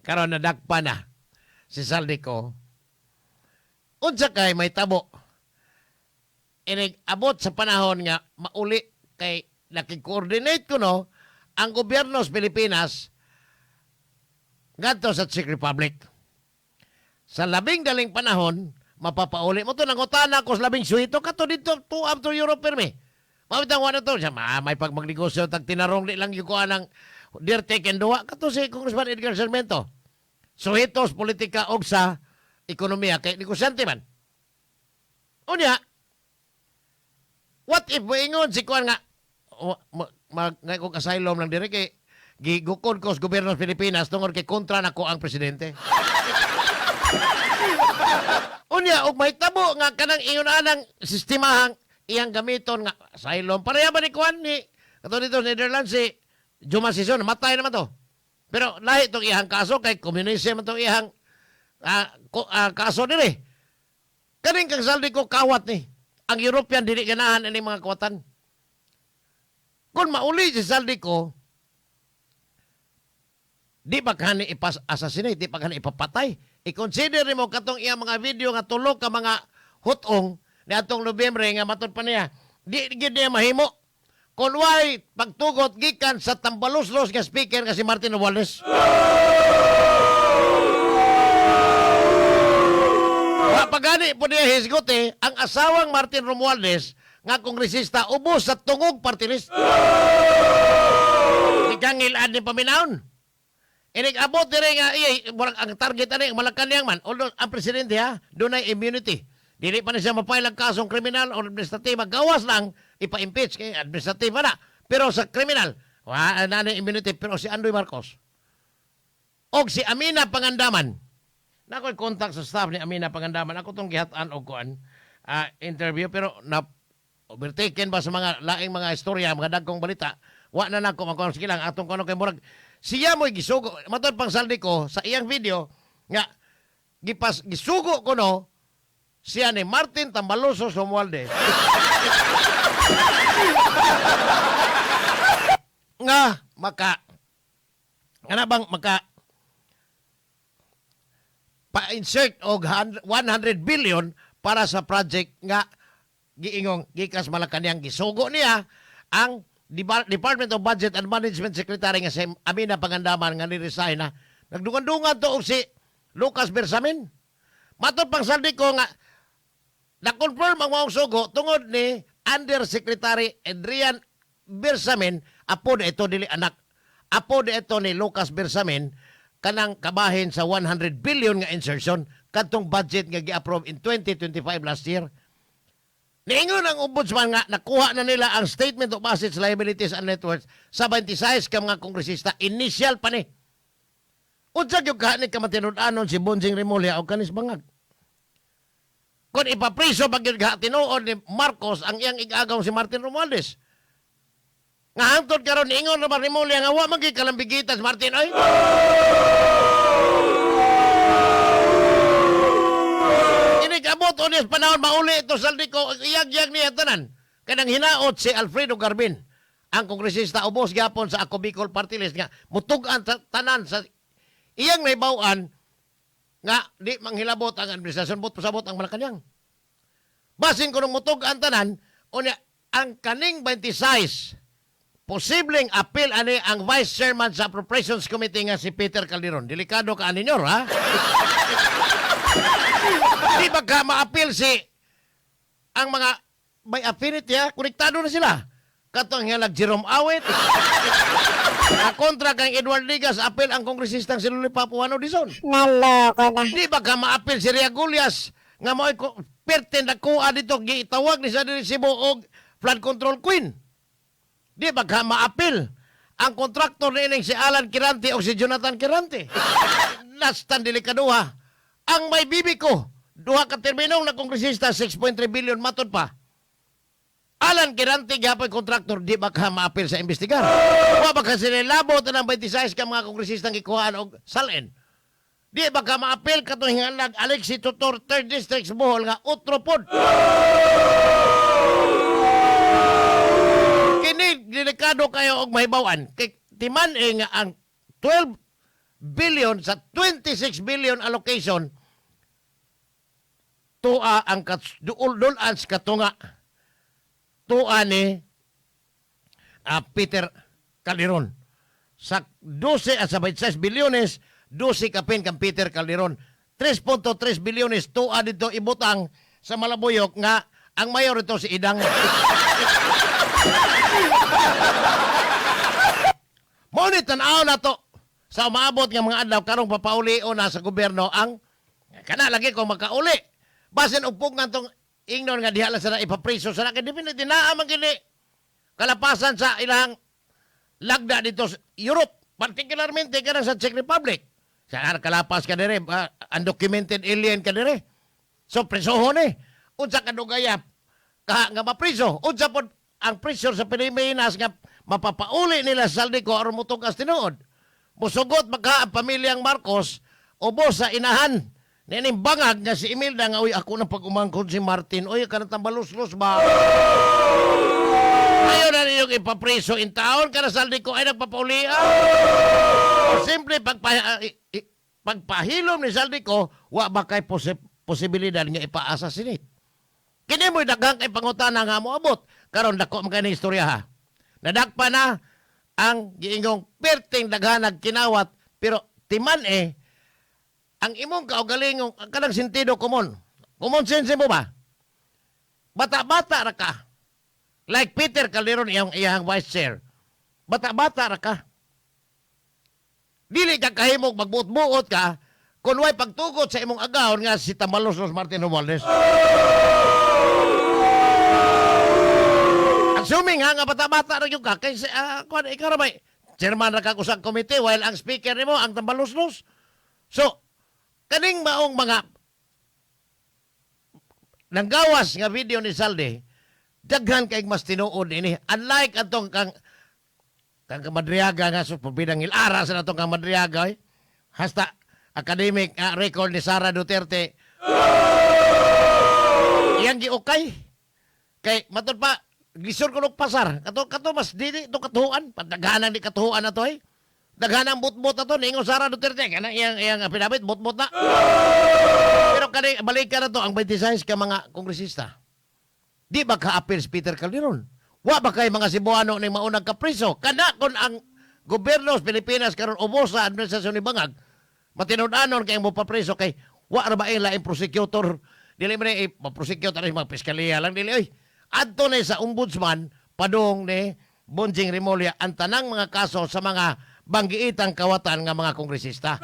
Karon nadakpa na si Zaldy Co. Unsa kay mahitabo inig abot sa panahon nga mauli kay nakig-coordinate ko no ang gobyerno sa Pilipinas ngadto sa Czech Republic? Sa labing daling panahon, mapapauli mo to. Nangutana ko sa labing suhito kato dito to up to Europe permi. Mabitang wala to siya, ma, may pag magnegosyo tag tinarong di lang yung kuha ng dirty duwa kato si Congressman Edgar Sarmiento. Suhitos politika og sa ekonomiya kay negosyante man. Unya, what if moingon si kuan nga mag ngay kong asylum lang dire kay gigukod ko sa gobyerno sa Pilipinas tungod kay kontra nako ang presidente? Unya, og mahitabo nga kanang ingon anang sistemahang iyang gamiton nga asylum. Pareha ba ni kuan ni kato dito sa Netherlands, si Juma Sison, matay naman to. Pero lahi tong iyang kaso kay communism tong iyang kaso dire. Kaning kang Zaldy Co kawat ni. Ang European dili ganahan ini mga kawatan. Kung mauli si Zaldy Co, di pa kani ipas-assassinate, di pa kani ipapatay. I-consider nimo katong iyang mga video nga tulo ka mga hutong ni atong Nobyembre nga matud pa niya. Di gid niya mahimo kung way pagtugot gikan sa tambaloslos nga speaker nga si Martin Romualdez. Wa pa gani po niya hisgote ang asawang Martin Romualdez nga kongresista ubos sa tungog party list. Ikangilad ni paminawon. Inig abot dire nga iya murag ang target ani ang Malacanang man. Although ang presidente ha, dunay immunity. Dili pa ni siya mapile ang kasong kriminal o administrative, gawas lang ipa-impeach kay administrative na. Pero sa kriminal, wa na ni immunity, pero si Andoy Marcos og si Amina Pangandaman. Na ako'y contact sa staff ni Amina Pangandaman. Ako tong gihatan og kuan interview pero na overtaken ba sa mga laing mga istorya, mga dagkong balita. Wa na nako makuha. Sige lang, atong kuno kay murag siya mo'y gisugo. Matod pang Zaldy Co sa iyang video nga gipas gisugo ko no siya ni Martin Tambaloso Romualdez nga maka nga na bang maka pa-insert og 100 billion para sa project nga giingong gikas Malacanang. Gisugo niya ang Department of Budget and Management Secretary nga si Amina Pangandaman nga ni-resign na. Nagdungan-dungan to og si Lucas Bersamin. Matod pang Zaldy Co nga na-confirm ang maong sugo tungod ni Undersecretary Adrian Bersamin, apo na ito, dili anak, apo na ito ni Lucas Bersamin, kanang kabahin sa 100 billion nga insertion kadtong budget nga gi-approve in 2025 last year. Niingon ang ombudsman nga nakuha na nila ang statement of assets, liabilities and net worth sa 26 ka mga kongresista, initial pa ni. Unsa gyud ka ni kamatinud-anon si Bonjing Remulla o kanis bangag? Kung ipapriso pa gyud ka tinuod ni Marcos ang iyang igagaw si Martin Romualdez. Nga hangtod karon niingon na Remulla nga wa man gyud kalambigitan si Martin oy. Inig abot o niya sa panahon mauli ito sa Zaldy Co, iyag-iyag niya tanan. Kanang hinaot si Alfredo Garbin, ang kongresista ubos gyapon sa Ako Bicol Party List nga mutug-an sa tanan sa iyang naibaw-an nga di manghilabot ang administrasyon, but pasabot ang Malacanang. Basin ko nung mutug-an tanan, unya ang kaning 26 posibleng appeal ani ang Vice Chairman sa Appropriations Committee nga si Peter Calderon. Delikado ka ani nyor, ha? Di ba ka ma-appeal si ang mga may affinity, ha? Konektado na sila. Katong hiyalag Jerome Awit. Ang kontra kang Edward Ligas, appeal ang kongresistang si Lolipop Ouano Dizon. Naloko na. Di ba ka ma-appeal si Ria Gullas nga mo'y perten nakuha dito, gitawag ni sa diri Cebu og flood control queen? Di ba ka ma-appeal ang kontraktor ni ining si Alan Quirante o si Jonathan Quirante? Nastan delikaduha. Ang may bibi ko, duha ka terminong na kongresista, 6.3 billion matod pa. Alan Quirante gihapon kontraktor, di ba ka ma-appeal sa imbestigar? Wa ba ka sinilabot ng 26 ka mga kongresistang gikuhaan og salin? Di ba ka ma-appeal katong hingalag Alexie Tutor, 3rd District sa Bohol nga utro pod? Kini delikado kayo og mahibaw-an. Kay timan nga ang 12 billion sa 26 billion allocation tuwa ang duol-dulan sa katunga tuwa ni Peter Calderon. Sa 12 at sa 26 bilyones, 12 kapin kang Peter Calderon. 3.3 bilyones tuwa dito ibutang sa Malabuyok nga ang mayor ito si Idang. Mao ni tan-aw na to sa umaabot nga mga adlaw karong papauli o na sa gobyerno ang kana lagi kung makauli. Basin og pugngan tong ingnon nga diha lang sa na ipapriso sa na kay definitely naa man gini kalapasan sa ilang lagda dito sa Europe, particularmente kanang sa Czech Republic. Sa kalapas ka dire, undocumented alien ka dire. So presohon eh. Unsa kadugaya ka nga mapriso? Unsa pod ang pressure sa Pilipinas nga mapapauli nila sa Zaldy Co aron motugas tinuod? Musugot baka ang pamilyang Marcos ubos sa inahan nining bangag nga si Imelda nga, "Uy, ako nang pag-umangkon si Martin. Uy, kanang tambaluslos ba? Ayaw na ninyong ipapriso in taon ka na Zaldy Co ay nagpapaulian." O simple pagpahilom ni Zaldy Co, wa ba kay posibilidad nga ipa-assassinate? Kini mo'y daghang kay pangutana nga moabot. Karon dako man kay ni istorya ha. Nadakpa na ang giingong perting daghanag kinawat, pero timan eh ang imong kaugalingong ang kanang sentido komon. Common sense mo ba? Bata-bata ra ka. Like Peter Calderon, iyang iyang vice chair. Bata-bata ra ka. Dili ka kahimog magbuot-buot ka kung way pagtugot sa imong agawon nga si Tambalos Los Martin Romualdez. Assuming ha, nga bata-bata ra gyud ka, kay kuan, ikaw ra may chairman ra ka usang komite while ang speaker nimo ang Tambalos-los. So, kaning maong mga nanggawas nga video ni Zaldy, daghan kay mas tinuod ini. Unlike atong kang Kamadriaga nga so pabidang ilara sa natong kang Madriaga eh. Hasta academic record ni Sara Duterte iyang giukay. Kay matud pa gisur ko pasar. Kato kato mas dili to katuan, padaghanan di katuan na to eh. Daghan ang butbot na to ningon Sara Duterte kana iyang iyang affidavit butbot na. Pero kani balikan na to ang 26 ka mga kongresista. Di ba ka-appeal si Peter Calderon? Wa ba kay mga Cebuano ning maunang kapriso? Kana kon ang gobyerno sa Pilipinas karon ubos sa administrasyon ni Bangag, matinud-anon kay mo papreso kay wa ra ba laing prosecutor? Dili man eh, ma-prosecute na mga piskaliya lang dili oy. Adto ni sa ombudsman padung ni Bonjing Remulla ang tanang mga kaso sa mga banggiitang kawatan nga mga kongresista.